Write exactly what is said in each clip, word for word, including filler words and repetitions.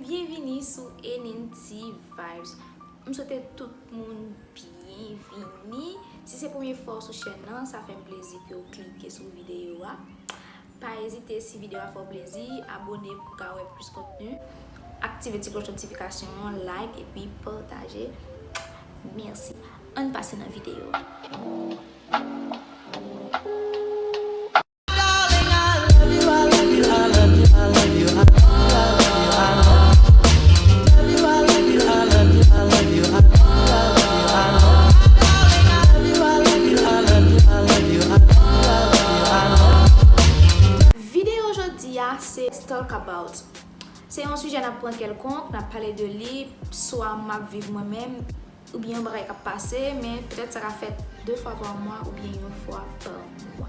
Byenvini sou N N T Vibes. M swete tout moun byenvini. Si se premye fwa w sou chèn nan, sa fè m plezi ke w klike sou videyo a. Pa ezite, si videyo a fè w plezi, abòne pou w ka wè plis kontni. Aktive ti klòch notifikasyon an, like epi pataje. Mèsi. Ann pase nan videyo a. Videyo jodi a se Let's Talk About. Se yon sijè n ap pran kèlkonk, n ap pale de li, swa m ap viv mwen menm, oubyen yon bagay k ap pase, men petèt sa ka fèt de fwa pa mwa oubyen yon fwa pa mwa.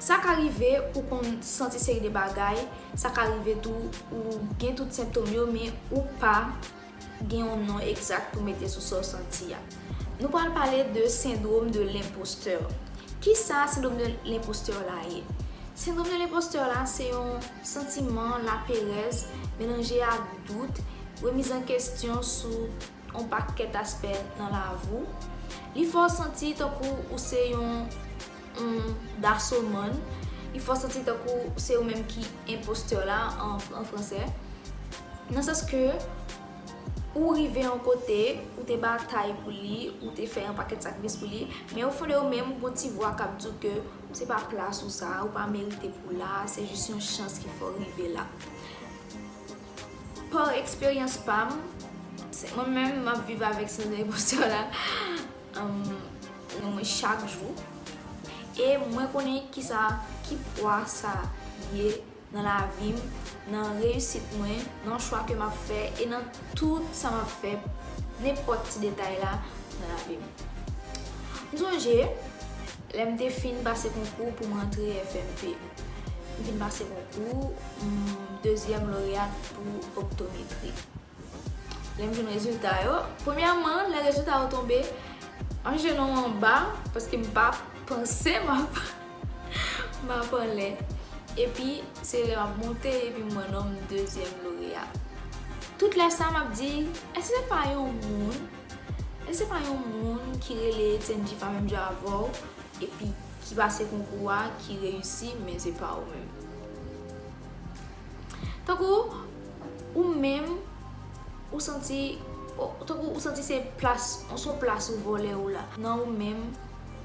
Sa ka rive ou konn santi seri de bagay, sa ka rive tou ou gen tout sentòm yo, men ou pa gen yon non egzak pou mete sou sa w santi a. Nou pral pale de sendwòm de lenpostè. Kisa sendwòm de lenpostè la ye? Sendwòm de lenpostè la se yon santiman laperèz melanje ak dout, remiz an kesyon sou yon pakèt aspè nan lavi w. Li fè w santi tankou ou se yon, yon dasomann. Li fè w santi tankou se ou menm ki enpostè la an, an fransè. Nan sans ke ou rive yon kote, ou te batay pou li, ou te fè yon pakèt sakrifis pou li, men o fon de ou menm, ou gon ti vwa k ap di w ke se pa plas ou sa, ou pa merite pou la, se jis yon chans ki fè w rive la. Pa eksperyans pa m, se, mwen menm, m ap viv avèk sendwòm enpostè la, um, nan mwen chak jou. E mwen konnen kisa, ki pwa sa ye nan lavi m, nan reyisit mwen, nan chwa ke m ap fè e nan tout sa m ap fè, nenpòt ti detay la nan lavi m. M sonje, lè m te fin pase konkou pou m rantre F M P. M fin pase konkou, m dezyèm loreyat pou optometri. Lè m jwenn rezilta yo, premyèman, lè rezilta yo tonbe, m ap chèche non m anba, paske m pa panse m ap, m ap anlè. Epi, se lè m ap monte, epi m wè non m dezyèm loreya. Tout lè sa, m ap di, èske se pa yon moun, èske se pa yon moun ki rele Etienne Gifa menm jan avè w, epi ki pase konkou a, ki reyisi, men se pa ou menm. Tankou ou menm, ou santi, o, tankou ou santi se plas, se yon plas ou vòlè ou la. Nan ou menm,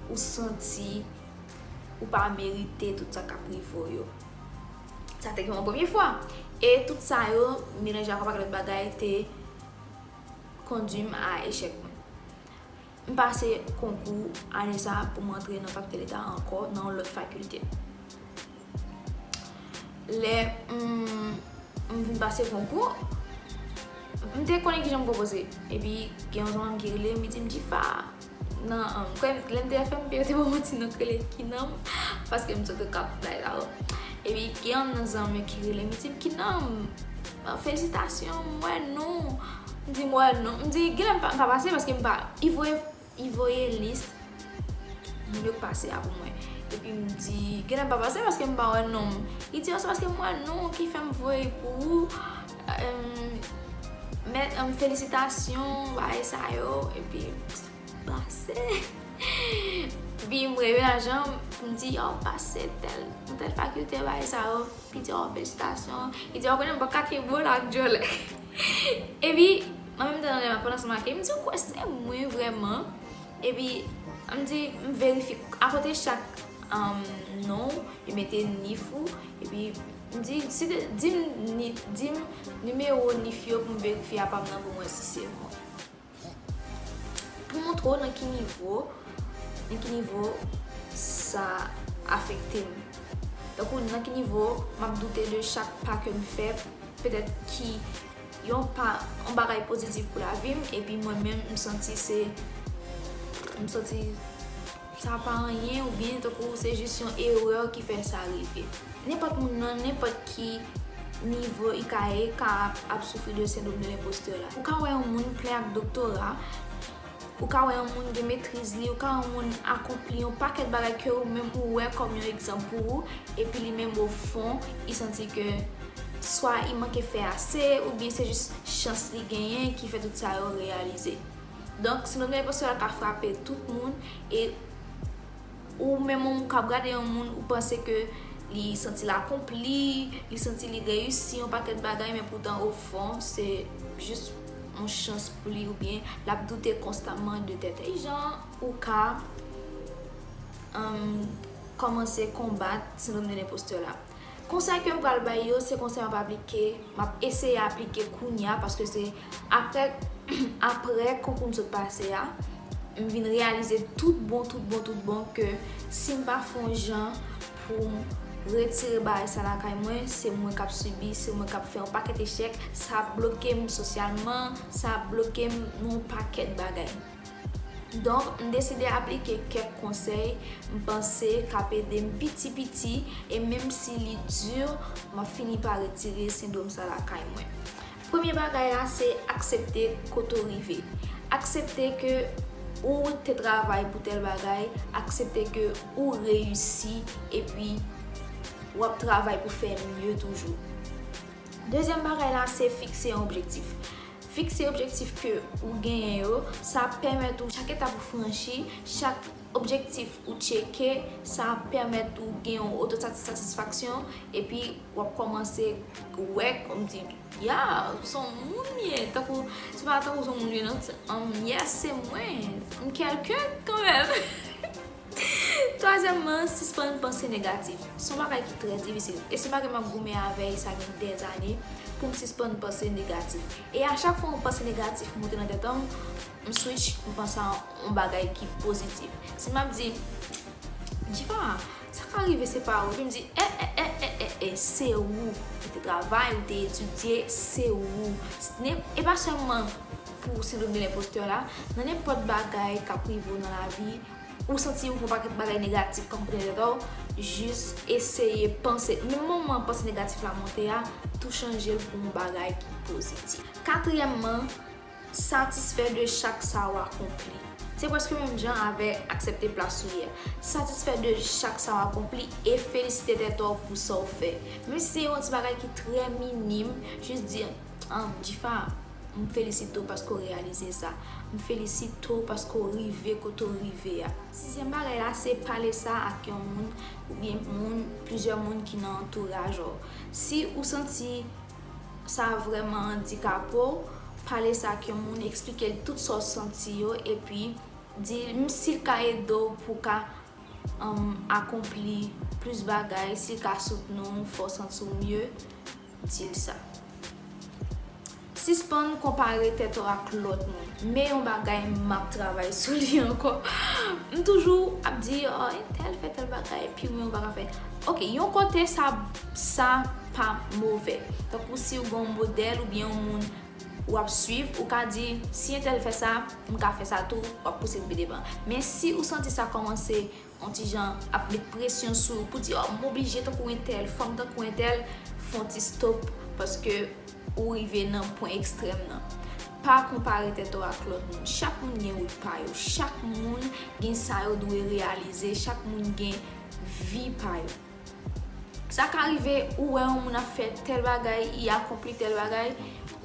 ou santi ou pa merite tout sa k ap rive w yo. Sa te gen yon premye fwa. E tout sa yo, melanje ak yon pakèt lòt bagay, te kondui m a echèk mwen. M pase konkou ane sa pou m antre nan fakiltè leta ankò, nan yon lòt fakilte. Lè m, m vin pase konkou, m te konnen kijan m pwopoze. Epi, gen yon zanmi m ki rele m, li di m, "Gifa, nan, um, kwè m, lè m te F M P, yo te ban m yon ti non k rele Kinanm, paske m sot Okap, bay la, o." Epi, gen yon nan zanmi ki rele m, li di m, "Kinanm, felisitasyon, m wè non." M di, "M wè non." M di, "Genlè m pa, m pa pase paske m pa." Li voye, li voye lis moun yo k pase a pou mwen. Epi m di, "Genlè m pa pase paske m pa wè non m." Li di, "O, se paske m wè non w ki fè m voye pou ou. Em, men, em, felisitasyon, bagay sa yo." Epi m pase. Epi m reve lajan, m di, "Yo, m pase tèl, tèl fakilte, bagay sa yo." Li di, "O, felisitasyon." Li di, "O, konnen m pa kake bol ak djòlè." Epi, an menm tan, lè m ap pale ansanm ak li, m di, "Ou kwè se mwen vrèman?" Epi, m di, m verifye, akote chak, um, non, yo mete nif ou. Epi, m di, "Si te, di m ni-, di m nimewo nif yo pou m verifye apa m nan pou m wè si se mwen." Pou montre w nan ki nivo, nan ki nivo sa afekte m. Tankou nan ki nivo m ap doute de chak pa ke m fè, petèt ki yon pa, yon bagay pozitif pou lavi m, epi mwen menm m santi se, m santi sa pa anyen, oubyen tankou se jis yon erè ki fè sa rive. Nenpòt moun nan nenpòt ki nivo i ka ye ka ap, ap soufri de sendwòm de lenpostè la. Ou ka wè yon moun plen ak doktora, ou ka wè yon moun gen metriz li, ou ka wè yon moun akonpli yon pakèt bagay ke ou menm ou wè kòm yon egzanp pou ou, epi li menm o fon, li santi ke swa li manke fè ase, oubyen se jis chans li genyen ki fè tout sa yo reyalize. Donk, sendwòm de lenpostè a ka frape tout moun, e ou menm ou k ap gade yon moun, ou panse ke li santi l akonpli, li santi li reyisi yon pakèt bagay, men poutan ofon, se jis yon chans pou li, oubyen l ap doute konstamman de tèt li. Ki jan ou ka, um, kòmanse konbat sendwòm de lenpostè la? Konsèy ke m pral bay yo, se konsèy m ap aplike, m ap eseye aplike kounye a, paske se apre, apre konkou m sot pase a, m vin reyalize tout bon, tout bon, tout bon ke si m pa fè yon jan pou m retire bagay sa lakay mwen, se mwen k ap sibi, se mwen k ap fè yon pakèt echèk, sa ap bloke m sosyalman, sa ap bloke m nan yon pakèt bagay. Donk, m deside aplike kèk konsèy m panse k ap ede m piti piti, e menm si li di, m ap fini pa retire sendwòm sa lakay mwen. Premye bagay la, se aksepte kote w rive. Aksepte ke ou te travay pou tèl bagay, aksepte ke ou reyisi, epi w ap travay pou fè mye toujou. Dezyèm bagay la, se fikse yon objektif. Fikse objektif ke ou genyen yo, sa ap pèmèt ou, chak etap ou franchi, chak objektif ou tcheke, sa ap pèmèt ou gen yon otosatisfaksyon, epi w ap kòmanse wè, kòmsi, ya, se yon moun m ye, tankou, se pa tankou se yon moun m ye, non, um, yes, se mwen, m kèlken kanmenm. Twazyèmman, sispann panse negatif. Se yon bagay ki trè difisil. E se yon bagay m ap goumen avè l, sa gen dèzane, pou m sispann panse negatif. E a chak fwa yon panse negatif monte nan tèt an, m switch, m panse a yon bagay ki pozitif. Si m ap di, Diva, sa ka rive se pa ou. Epi m di, e, e, e, e, e, e, se ou. Ou te travay, ou te etidye, se ou. E pa sèlman pou sendwòm de lenpostè la, nan nenpòt bagay k ap rive w nan lavi, ou santi ou gen yon pakèt bagay negatif k ap monte nan tèt ou, jis eseye panse, menm moman panse negatif la monte a, tou chanje l pou yon bagay ki pozitif. Katriyèmman, satisfè de chak sa w akonpli. Se prèske menm jan avèk aksepte plas ou ye a. Satisfè de chak sa w akonpli e felisite tèt ou pou sa w fè. Menm si se yon ti bagay ki trè minim, jis di, ah, Diva, m felisite w paske w reyalize sa. M felisite w paske w rive kote w rive a. Sizyèm bagay la, se pale sa ak yon moun oubyen moun, plizyè moun ki nan antouraj ou. Si ou santi sa vrèman andikape w, pale sa ak yon moun, eksplike l tout sa w santi yo, epi di l, menm si l ka ede w pou w ka, um, akonpli plis bagay, si l ka soutni w, fè w santi w mye, di l sa. Sispann konpare tèt ou ak lòt moun. Men yon bagay m ap travay sou li ankò. M toujou ap di, oh, entèl fè tèl bagay, epi mwen m pa ka fè. Ok, yon kote sa, sa pa move. Tankou si w gen yon modèl oubyen yon moun w ap swiv, ou ka di, si entèl fè sa, m ka fè sa tou, w ap pouse l pi devan. Men si ou santi sa kòmanse yon ti jan ap met presyon sou ou pou di, oh, m oblije tankou entèl, fò m tankou entèl, fè yon ti stop, paske ou rive nan pwen ekstrèm nan. Pa konpare tèt ou ak lòt moun. Chak moun gen wout pa yo. Chak moun gen sa yo dwe reyalize. Chak moun gen vi pa yo. Sa ka rive, ou wè yon moun ap fè tèl bagay, li akonpli tèl bagay,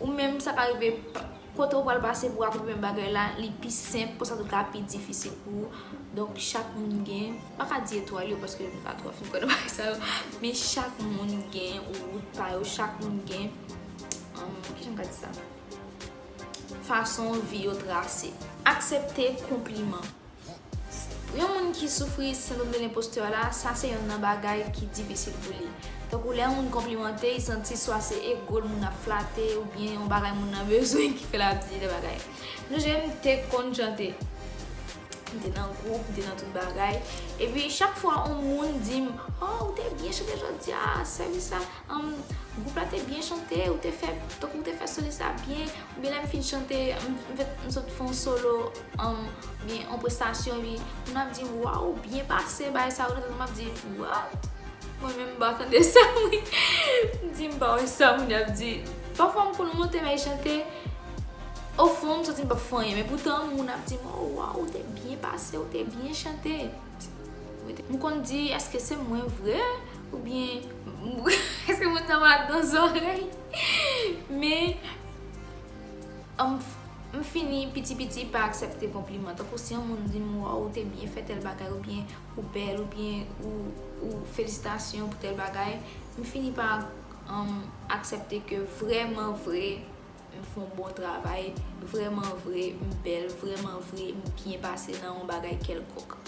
ou menm sa ka rive, pa- kote ou pral pase pou w akonpli menm bagay la, li pi senp, konsa tou ka pi difisil pou ou. Donk, chak moun gen, m pa ka di etwal yo, paske m pa twò fin kwè nan bagay sa yo, men chak moun gen wout pa yo, chak moun gen, um, kijan m ka di sa? Fason vi yo trase. Aksepte konpliman. Yon moun ki soufri sendwòm de lenpostè la, sa se yonn nan bagay ki difisil pou li. Tankou lè yon moun konplimante, li santi swa se ego l moun ap flate, oubyen yon bagay moun nan bezwen ki fè l ap di de bagay. M sonje m te konn chante. M te nan gwoup, m te nan tout bagay. Epi chak fwa yon moun di m, oh, ou te byen chante jodi a, sèvis la, um, gwoup la te byen chante, ou te fè, tankou ou te fè solis la byen, oubyen lè m fin chante, m, m fè, m sot fè yon solo, um, oubyen yon prestasyon, epi moun ap di, waw, ou byen pase, bagay sa yo, m ap di, what? Mwen menm m pa tande sa, wi. M di, m pa wè sa moun ap di. Pafwa m konn monte, m al chante, ofon, m santi m p ap fè anyen, men poutan moun ap di m, oh, waw, ou te byen pase, ou te byen chante. M konn di, èske se mwen vre? Oubyen, m Èske moun sa malad nan zòrèy? Men, m, m fini piti piti pa aksepte konpliman. Tankou si yon moun di m, "Waw, ou te byen fè tèl bagay," oubyen "Ou bèl," oubyen "Ou, ou felisitasyon pou tèl bagay," m fini pa, um, aksepte ke vrèman vre, m fè yon bon travay, vrèman vre, m bèl, vrèman vre, m byen pase nan yon bagay kèlkonk.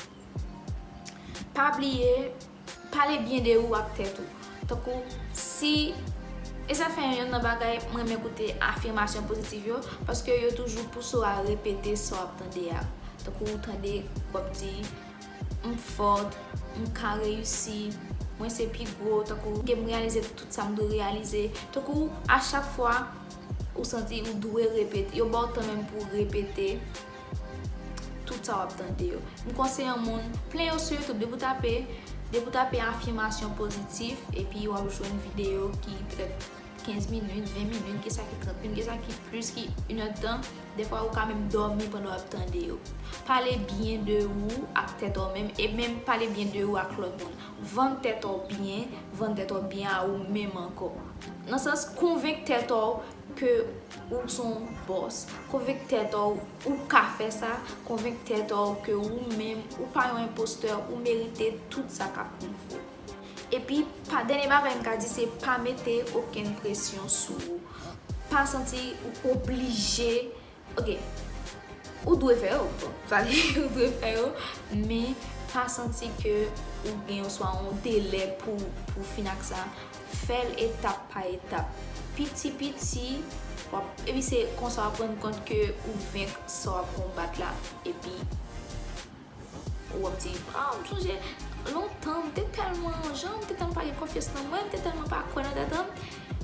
Pa bliye, pale byen de ou ak tèt ou. Tankou, si, e sa fè yonn nan bagay mwen renmen koute afimasyon pozitif yo, paske yo toujou pouse w a repete sa w ap tande a. Tankou ou tande, w ap di, "M fòt, m ka reyisi, mwen se pi gwo," tankou, "M reyalize tout sa m dwe reyalize." Tankou, a chak fwa, ou santi ou dwe repete, yo ba w tan menm pou w repete tout sa w ap tande yo. M konseye yon moun, plen yo sou YouTube, depi w tape, depi w tape afimasyon pozitif, epi w ap jwenn videyo ki petèt kenz minit, ven minit, gen sa ki trant minit, gen sa ki plis ki inèdtan. Defwa, ou ka menm dòmi pandan w ap tande yo. Pale byen de ou ak tèt ou menm, e menm pale byen de ou ak lòt moun. Vann tèt ou byen, vann tèt ou byen a ou menm ankò. Nan sans, konvenk tèt ou ke ou se yon bòs. Konvenk tèt ou ou ka fè sa. Konvenk tèt ou ke ou menm, ou pa yon enpostè, ou merite tout sa k ap rive w. Epi, pa, dènye bagay m ka di, se pa mete okenn presyon sou ou. Pa santi ou oblije, ok, ou dwe fè yo, bon, sa li, ou dwe fè yo, men pa santi ke ou gen oswa yon delè pou, pou fin ak sa. Fè l etap pa etap. Piti piti, w ap, epi se konsa w ap rann kont ke ou venk sa w ap konbat la. Epi, ou ap di, "Ah, m sonje lontan, m te tèlman, jan m te tèlman pa gen konfyans nan mwen, m te tèlman pa kwè nan tèt an."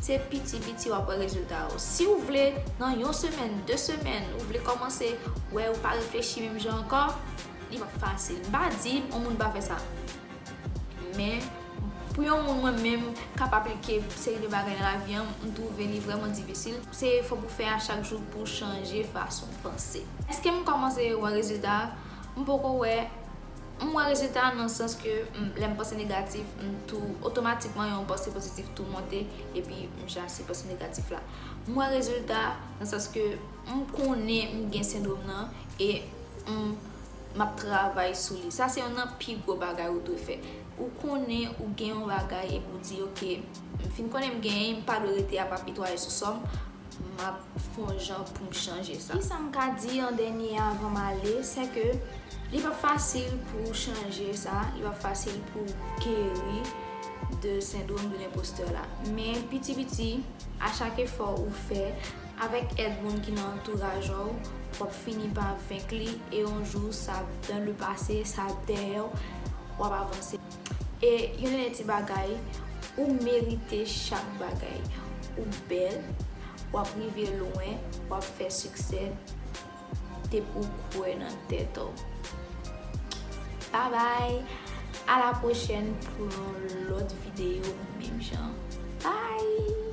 Se piti piti w ap wè rezilta yo. Si w vle, nan yon semèn, de semèn, ou vle kòmanse wè ou pa reflechi menm jan ankò, li p ap fasil. M pa di yon moun pa fè sa. Men, pou yon moun mwen menm k ap aplike seri de bagay nan lavi an, m twouve li vrèman difisil. Se fòk ou fè a chak jou pou w chanje fason w panse. Èske m kòmanse wè rezilta? M poko wè. M wè rezilta nan sans ke, m, lè m panse negatif, m tou otomatikman yon panse pozitif tou monte, epi m chase panse negatif la. M wè rezilta nan sans ke m konnen m gen sendwòm nan e m, m ap travay sou li. Sa se youn nan pi gwo bagay ou dwe fè. Ou konnen ou gen yon bagay epi ou di, "Ok, m fin konnen m genyen, m pa dwe rete ap apitwaye sou sa m, m ap fè yon jan pou m chanje sa." Kisa m ka di an dènye avan m ale, se ke li p ap fasil pou w chanje sa, li p ap fasil pou w geri de sendwòm de lenpostè la. Men piti piti, a chak efò ou fè, avèk èd moun ki nan antouraj ou, w ap fini pa venk li, e yon jou, sa, dans le passé, sa dèyè w, w ap avanse. E yon dènye ti bagay, ou merite chak bagay. Ou bèl, w ap rive lwen, w ap fè siksè, depi w kwè nan tèt ou. Bye bye, à la prochaine pou yon lòt videyo menm jan. Bye!